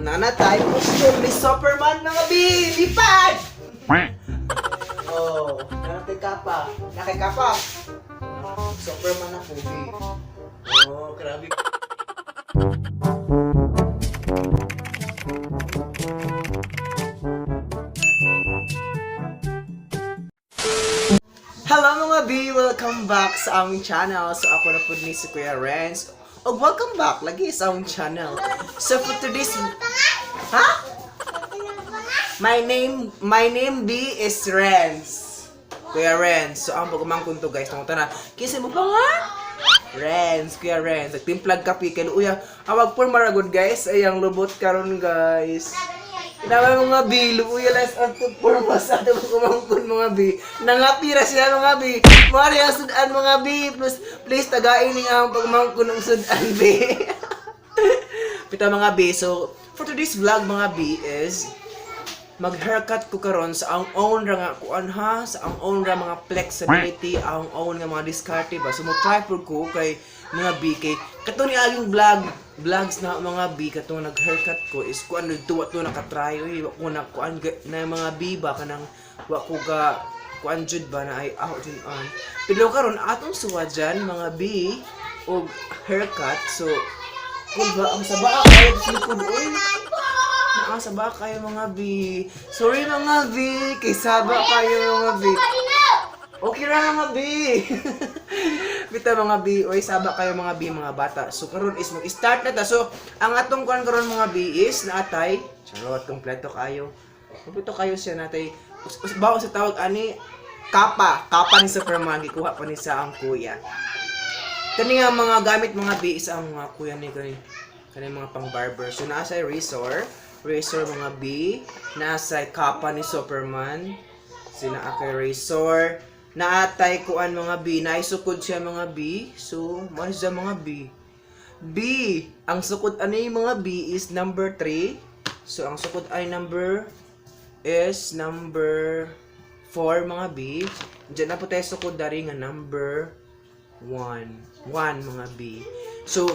Nana tayo costume ni Superman, mga B! Lipad! Oh, nanatay kapa. Nakay kapa. Superman ako, B. Oh, grabe. Hello, mga B! Welcome back sa aming channel. So ako na po ni si Kuya Renz. O welcome back lagi sa aming channel. So for today's... Ha? My name B is Renz. Kuya Renz. So ang pagumangkon to, guys, nangutan na. Kinsa mo pa nga? Renz, Kuya Renz. Nagtimplag kape kay luya. Awag por maragod, guys, ay ang lubot karon, guys. Inawa mga B, luya las ang forma sa ato pagumangkon, mga B. Nangapira siya, mga B. Mari ang sudan, mga B. Plus, please tagain ni ang pagumangkon ng sudan, B. Pita, mga B. So, for today's vlog, mga B, is mag-haircut ko karon sa ang own ra nga kuan ha, sa ang own ra mga flexibility, ang own nga mga diskarte ba. So mo try pud ko kay mga B kay kato ni aging vlog vlogs na, mga B, katong nag-haircut ko is kuan dito wa to nakatry, oy, wa ko na kuan na, mga B, ba kanang wa ko ga kuan jud ba na ay aho jud an. Pero karon atong suwadyan, mga B, og haircut. So kung ba ang saba kayo sa likod, oy. Naasa ba kayo, mga B? Sorry, mga B, kay saba kayo, mga B. Okay ra, mga B. Bita, mga B, oy, saba kayo, mga B, mga bata. So karon is mag-start na ta. So ang atong kuan karon, mga B, is naatay. Charot, kompleto kayo. Kompleto kayo siya natay. Bawo sa tawag ani kapa, kapa ni Superman gikuha pa ni sa ang kuya. Kani nga mga gamit, mga B, is ang mga kuya ni kani kani mga pang barber. So naa sa razor, razor, mga B, naa sa kapa ni Superman. So naa kay razor, naatay kuan, mga B, naisukod siya, mga B. So mo siya, mga B. B, ang sukod ani, mga B, is number 3. So ang sukod ay number is number 4, mga B. Diyan na po tayo sukod dari nga number 1. 1, mga B. So,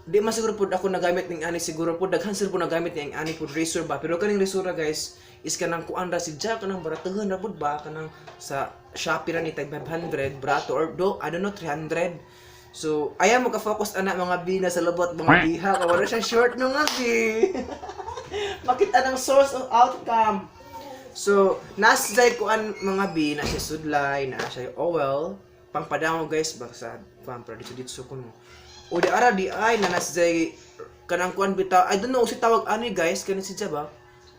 di man siguro po ako nagamit ning ani, siguro po daghan siguro po nagamit ning ani po razor ba, pero kaning razor ra, guys, is kanang kuan ra si Jack, kanang baratuhan ra pud ba, kanang sa Shopee ra ni tag 500 brato or do I don't know, 300. So ayaw mo ka focus ana, mga B, na sa lubot, mga B, ha, kay wala siya short no, mga B, makita ng source of outcome. So, nasa kuan, mga B, na siya sudlay, na siya oil, pangpadango, guys, basta kuan para dito dito kuno. O di ara di ay na nasa kanang kuan bitaw. I don't know si tawag ani, guys, kani siya ba?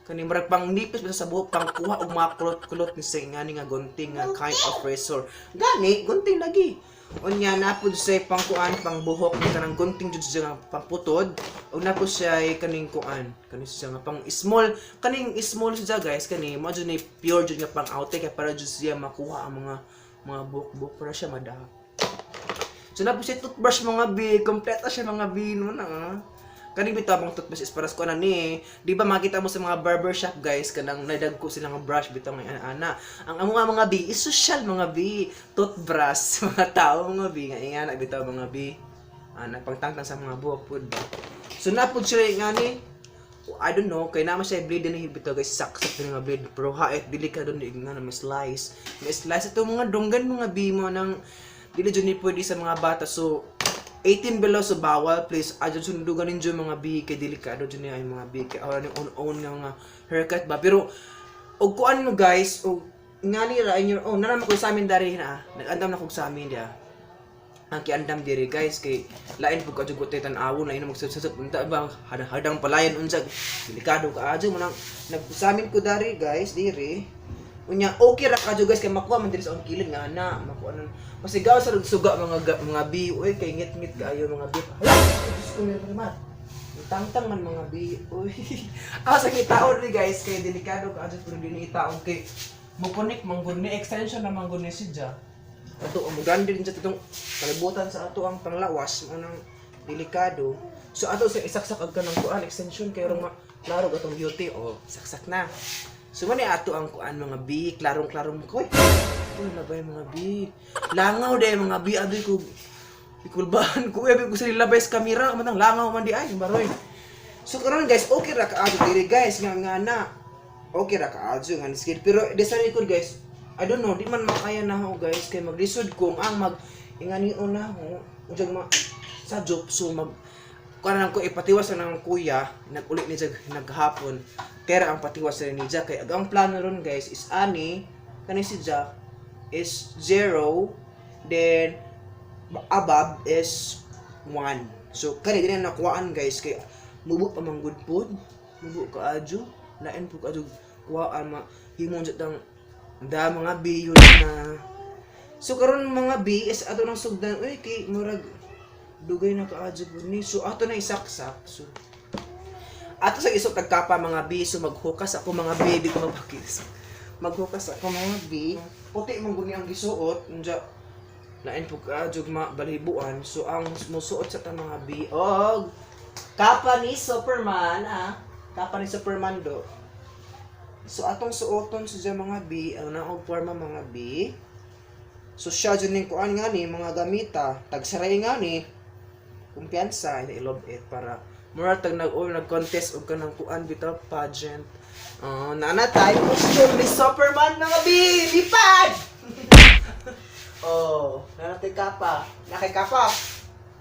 Kani murag pang nipis basta sa buhok, pang kuha og mga kulot-kulot ni sa ngani nga gunting nga kind of razor. Gani, gunting lagi. Unya napud siya pang kuan, pang buhok ni kanang gunting jud siya nga pangputod. Ug napud siya ay kaning kuan, kaning siya nga pang small, kaning small siya, guys, kani mo jud ni pure jud nga pang outie kay para jud siya makuha ang mga buhok-buhok para siya madaha. So napud siya toothbrush, mga B, kompleto siya, mga B, no na. Ah. Kaning bitaw bang toothbrush is para sa kuan ni. Di ba makita mo sa mga barber shop, guys, kanang nadagko sila nga brush bitaw nga ana. Ang amo nga, mga B, is social, mga B, toothbrush mga tao, mga B, nga ingana bitaw, mga B. Ana pangtangtang sa mga buhok pud ba. So napud siya nga ni I don't know, kay naman siya blade ni bitaw, guys, saksak din nga blade pero hait delikado ni nga na may slice. May slice ito mga dunggan, mga B, mo nang dili jud ni pwede sa mga bata. So 18 below, so bawal, please adyo sundugan ninyo, mga B, kay delikado jud ni ay, mga B, kay awra ni on own nga mga haircut ba. Pero og kuan mo, guys, og ngani ra in your own naraman ko sa amin dari na nag-andam na kog sa amin dia ang kiandam diri, guys, kay lain pud ka jud tan-awon, lain mo magsubsub unta ba, hadang palayan unsa, delikado ka adyo mo nang nagsamin ko dari, guys, diri. Unya okay ra ka guys, kay makuha man diri sa akong kilid nga ana makuha nan masigaw sa suga, mga B, uy, kay ngit-ngit kaayo, mga B. Hala, Diyos ko, meron man tangtang man, mga B, uy. Ah, sa taon ni, guys, kay delikado ka adyo pero dili itaon kay mukunik man gud ni, extension na man gud ni siya ato ang grande din sa itong kalibutan sa ato ang panglawas mo nang delikado. So ato sa isaksak ag kanang kuan extension kay rong klaro atong beauty o saksak na. So man ato ang kuan, mga B, klarong klarong ko. Ito labay, mga B, langaw day, mga B, abi ko ikulbahan ko, abi ko sa labay sa kamera man ang langaw man di ay baroy. So karon guys, okay ra kaadyo diri guys nga nga na. Okay ra kaadyo nga ni pero di sa likod guys. I don't know, di man makaya na ho guys kay maglisod kung ang mag inganion na ho unsag ma sa job so mag kuan ko ipatiwas na ng kuya naguli ni jag naghapon kaya ang patiwas na ni Jack kay ang plano ron guys is ani kani si Jack is 0, then above is 1. So kani dili na nakuhaan guys kay mubo pa man gud pod, mubo ka adyo, lain po ka adyo kuhaan ma himon jud ang da mga B yun na. So karon mga B is ato nang sugdan uy kay murag dugay na kaadyo pud ni. So ato na isaksak. So ato sa isok tagkapa mga B, so maghukas ako mga B, di ko magpakis. Maghukas ako mga B. Puti man guni ang gisuot, unja lain po ka jug balibuan. So ang musuot sa ta mga B og kapa ni Superman ah. Kapa ni Superman do. So atong suoton sa dyan, mga B, ang naog forma mga B. So siya dyan ning kuan nga ni mga gamita, tagsaray nga ni kumpiyansa, I love it para mura tag nag or nag-contest og kanang kuan bitaw pageant. Oh, nana tayo costume ni Superman mga B, lipad. Oh, nana tay kapa. Nakay kapa.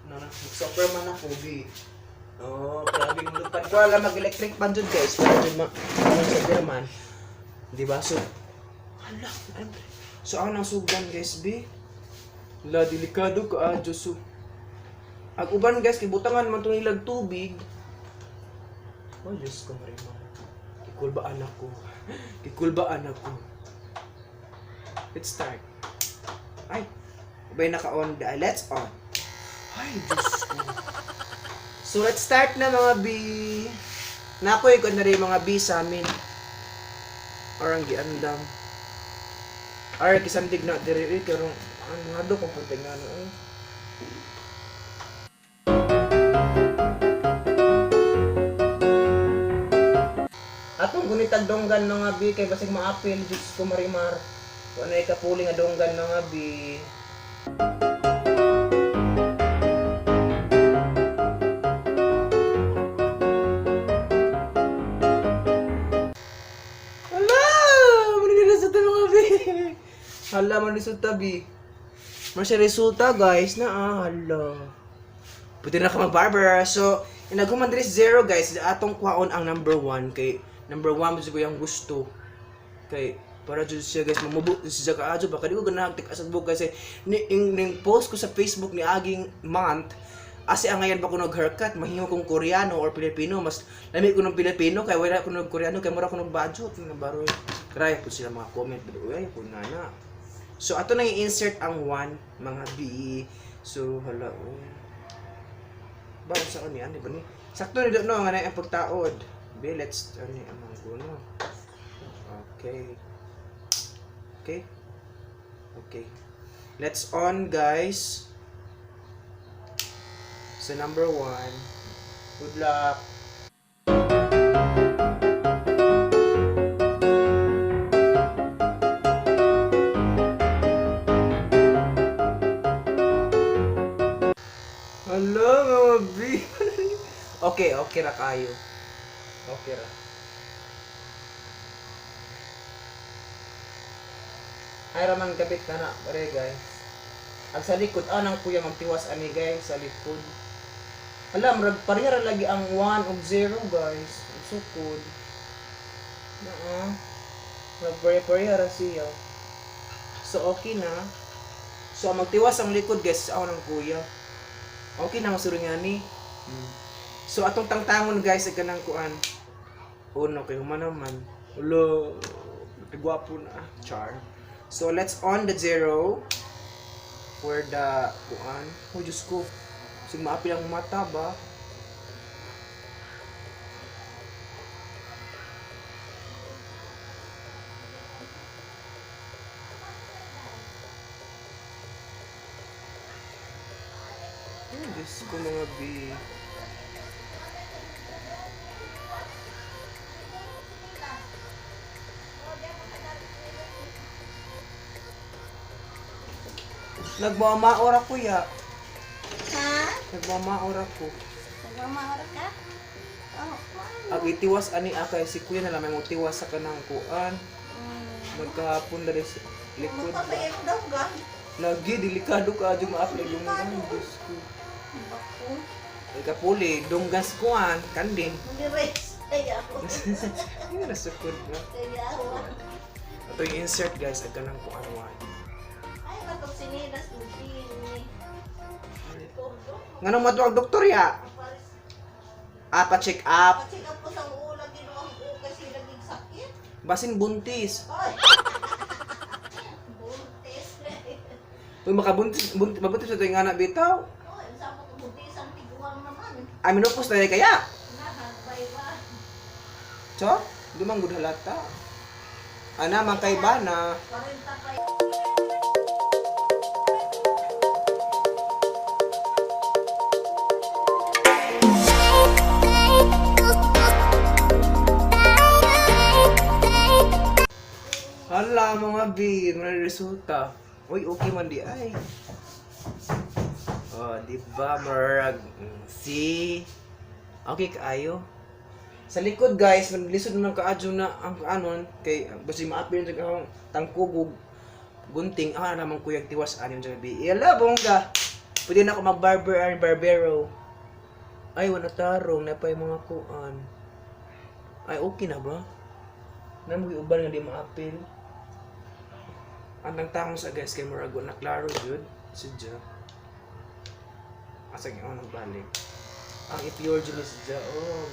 Nana, Superman ako B. Oh, grabe mo lupad. Ko alam mag-electric pan jud guys, para jud ma ano Superman. Di ba? So, hala, so ako nang sugdan guys, B. La, delikado ka, ah, Diyos. So, ag uban guys, kay butangan man to nilag tubig. Oh, Diyos ko, Marimar. Kikulbaan ako. Kikulbaan ako. Let's start. Ay, ubay naka-on. Let's on. Ay, Diyos ko. So, let's start na mga B. Nakoy ko na rin mga B sa amin. Orang giandam. Ay, kisandig na diri eh, karong ang nga do kung punta nga no eh. Atong gunitag donggan mga B kay basig maapil, Diyos ko Marimar. Wa na ikapuli nga donggan mga B. Hala! Muna resulta mga B. Hala, man resulta B. Muna siya resulta guys na ah, hala. Pwede na ka mag-barber. So, inaguman diri zero guys, atong kwaon ang number 1 kay number 1 mo yung gusto. Kay para jud siya guys mamubo siya kaadyo baka di ko ganahag tik asad buhok kasi ni ing, ning post ko sa Facebook ni aging month asi ang ngayon ba ko nag haircut mahimo kong Koreano or Pilipino, mas lami ko ng Pilipino kay wala ko nag Koreano kay mura ko nag budget nga baroy try po sila mga comment but uy po na na. So ato nang i-insert ang 1 mga B. So hala oh ba sa ni ani ba ni sakto ni do no nga na ang pagtaod B. Let's ani ang mga guno. Okay. Okay. Okay. Let's on guys. So number 1. Good luck. Hello mga B. Okay, okay ra kayo. Okay ra. Ay raman kapit na na, pare guys. Ang sa likod, ah, nang kuya magtiwas ani guys, sa likod. Alam, murag pareha ra lagi ang 1 ug 0 guys. Ang sukod. Naa. Murag pareha ra siya. So okay na. So ang magtiwas ang likod guys, ako ng kuya. Okay na masuro nga ni. So atong tangtangon guys ay kanang kuan. Uno kay human naman. Ulo, gwapo na. Char. So let's on the 0 for the kuan. Oh Diyos ko. Sig maapil ang mata ba? Oh, Diyos ko mga B. Nagmamaora ko ya. Ha? Nagmamaora ko. Nagmamaora ka? Oo. Ag itiwas ani akay si kuya na lang may motiwas sa kanang kuan. Magkahapon dali sa likod. Mata Ba. ba yung donggan? Lagi delikado ka adyo ma-apply yung mga, Diyos ko. Bako. Ay kapuli, dunggan sa kuan, kanding. Nag-race. Kaya ako. Ay, nasukod na. Kaya ako. Ito yung insert guys, ag kanang kuan one. Ay, katong sinilas mo din. Nganong matuwag doktor ya? Ah, pa-check up. Pacheck up ko sa ulo, ginuwang ko kasi naging sakit. Basin buntis. Ay! Buntis. Uy, makabuntis, buntis, mabuntis na ito yung anak bitaw. Oh, sa ko buntis ang tiguang naman. Ay, minupos na yun kaya. Nahagbay ba? So, dumang good halata. Ana, mangkaiba na. 40 pa. Hala, mga B, may resulta. Uy, okay man di ay. Oh, di ba, marag. See? Okay kaayo. Sa likod guys, lisod naman kaadyo na ang kaanon kay basi maapil sa akong tangkugog gunting ah naman kuyag tiwas anim sa gabi. Ila bongga. Pwede na ako mag-barber and barbero. Ay wala tarong na pa yung mga kuan. Ay okay na ba? Namoy uban nga di maapil. Ang tangtangong sa guys kay murag na klaro jud. Sidya. Asa gyud ang balik. Ang i-pure jud ni sidya. Oh.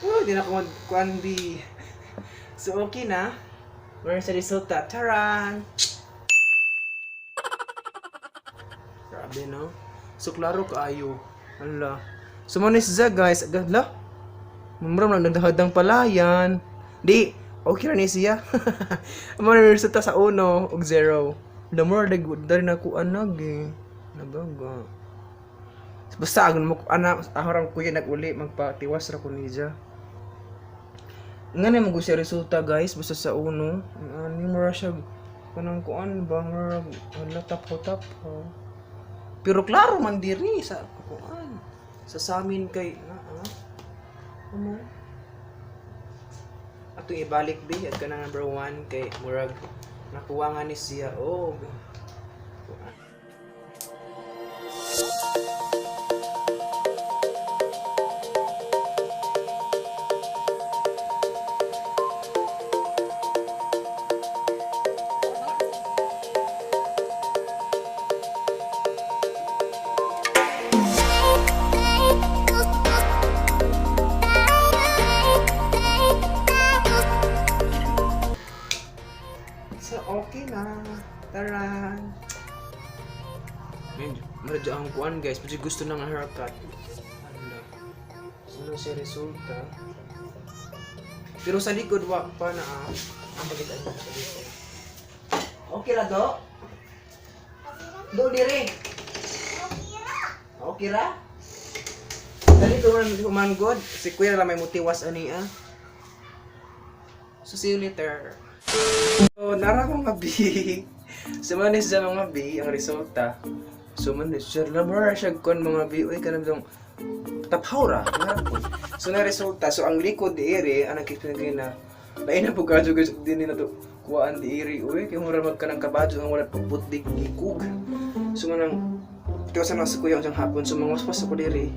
Oh, di na ako mag-kuan B. So, okay na. Meron sa resulta. Taran! Grabe, no? So, klaro kaayo. Ala. So, mo ni siya, guys. Agad, la. Mamram lang, nagdahadang palayan. Di, okay ra ni siya. Mo na resulta sa uno og zero. The more dari na ko anag eh. Nabaga. Basta agon mo ana ahorang kuya naguli magpatiwas ra ko niya. Nga na mo siya resulta guys basta sa uno. Ani mo ra siya kanang kuan ba mura wala tapo tapo. Pero klaro man diri sa kuan. Sa samin kay na ah. Ano? Atong ibalik bi at kanang number 1 kay murag nakuha nga ni siya og kuan. So, okay na. Tara! Medyo, medyo ang kuan guys. Medyo gusto na nga haircut. Ano? So, ano siya resulta? Pero sa likod, wa pa na ah. Ang pagkitaan niya sa likod. Okay ra do? Do dire. Okay ra? Dali to man human good. Si Kuya lang may mutiwas ani ah. So see you later. So, nara ko nga B. Sumanis siya mga B, ang resulta. Sumanis siya. Lamara siya kon mga B. Uy, kanang dong taphawra. So, na resulta. So, ang likod di iri, ang nagkipin na, lain na po kadyo guys, din na to. Kuhaan di iri. Uy, kay mura magka ng kabadyo ang wala pagputdik gikug. So, manang, tiwasan na sa kuya ang hapon. So, mangwaswas ako diri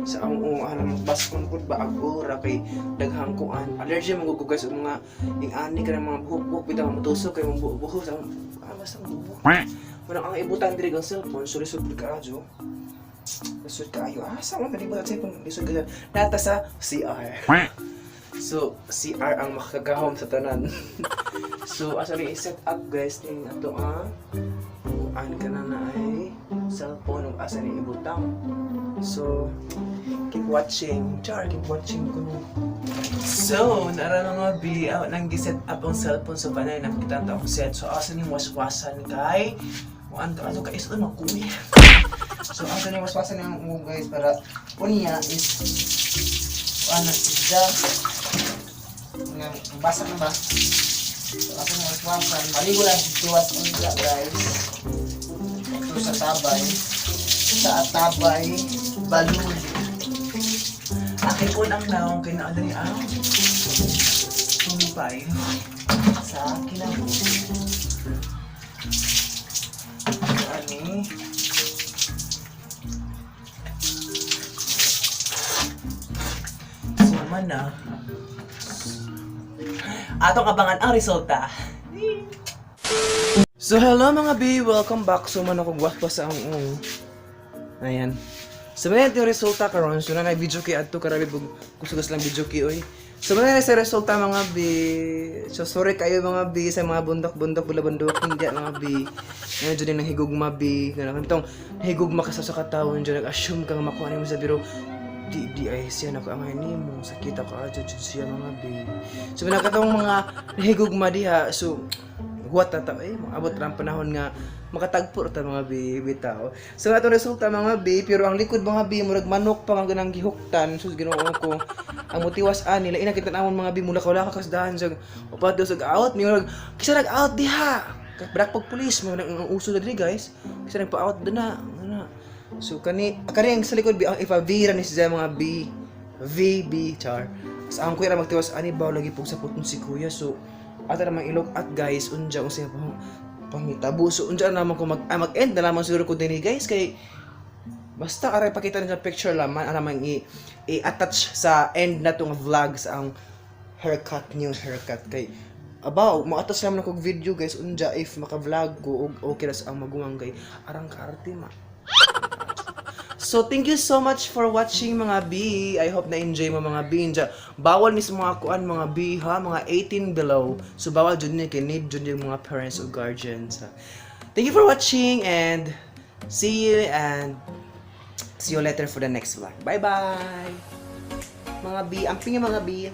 sa ang alam baskon pud ba agora kay daghang kuan allergy man gud ko guys og mga ing ani ka ng mga buhok-buhok bitaw matusok kay mong buhok sa ah basta ang buhok walang ang ibutan diri ang cellphone, so lisod pud kaayo, lisod kaayo, ah sa man ibutang cellphone, lisod kaayo nata sa CR. So CR ang makakagahom sa tanan. So asa rin i-set up guys ning ato ah kuan ka na na ay cellphone ug asa ni ibutang. So keep watching. Char, keep watching ko no. So, nara mga B, out nang giset up ang cellphone sa banay, nakita ta akong set. So, asa ni waswasan kay? Waan ka ano ka iso na kuya. So, asa ni waswasan yung umo, guys, para unya is ano siya. Nga basa na ba? So, asa ni waswasan? Maligo lang si tuwas unya, guys. Ito sa tabay. Sa atabay, balon. Akipon ang naong kay naala ni Ang. Tumipay. Sa kinabuhi. Ani? Suma na. Atong abangan ang resulta. So hello mga B! Welcome back. So man ako gwapa sa ang uong. Ayan. So man yung resulta karon. So na video kay adto karabi bug kusugas lang video kay oy. So man sa resulta mga B. So sorry kayo mga B sa mga bundok-bundok bula-bundok hindi mga B. Ngayon dyan din nang B. Ganun itong higugma ka sa katawan dyan nag-assume ka nga makuha nimo sa biro di di ay siya nako ang nimo sakita ka adyo jud siya mga B. So nakatong mga nahigugma diha, so huwat na ta eh maabot ra ang panahon nga makatagpo ra ta mga B bitaw. So atong resulta mga B, pero ang likod mga B murag manok pa nga ganang gihuktan, sus Ginoo ko. Ang mutiwas ani lain na kita namon mga B mula ka wala ka kasdahan sa upat sa out mi murag kisa nag out diha. Brak pag pulis mo nang ang uso na diri guys. Kisa nagpa-out na na. So kani kani ang sa likod B ang ipa-V ra ni siya mga B. V B char. Sa ang kuya ra magtiwas ani ba lagi pug sa puton si kuya, so ata namang ilok at guys unja unsa pang pangitabo, so unja na naman ko mag mag-end na lamang siguro ko dinhi guys kay basta aray pakita na sa picture laman alamang i i-attach sa end na tong vlog sa ang haircut, new haircut kay abaw mo-attach naman ako og video guys unja if maka-vlog ko og okay ra sa ang maguwang kay arang kaarte ma. So, thank you so much for watching mga B. I hope na-enjoy mo mga B. Enjoy. Bawal mismo mga kuan mga B ha, mga 18 below. So, bawal jud ni kay need jud yung mga parents o guardians. Ha. Thank you for watching and see you later for the next vlog. Bye-bye! Mga B, amping yung mga B.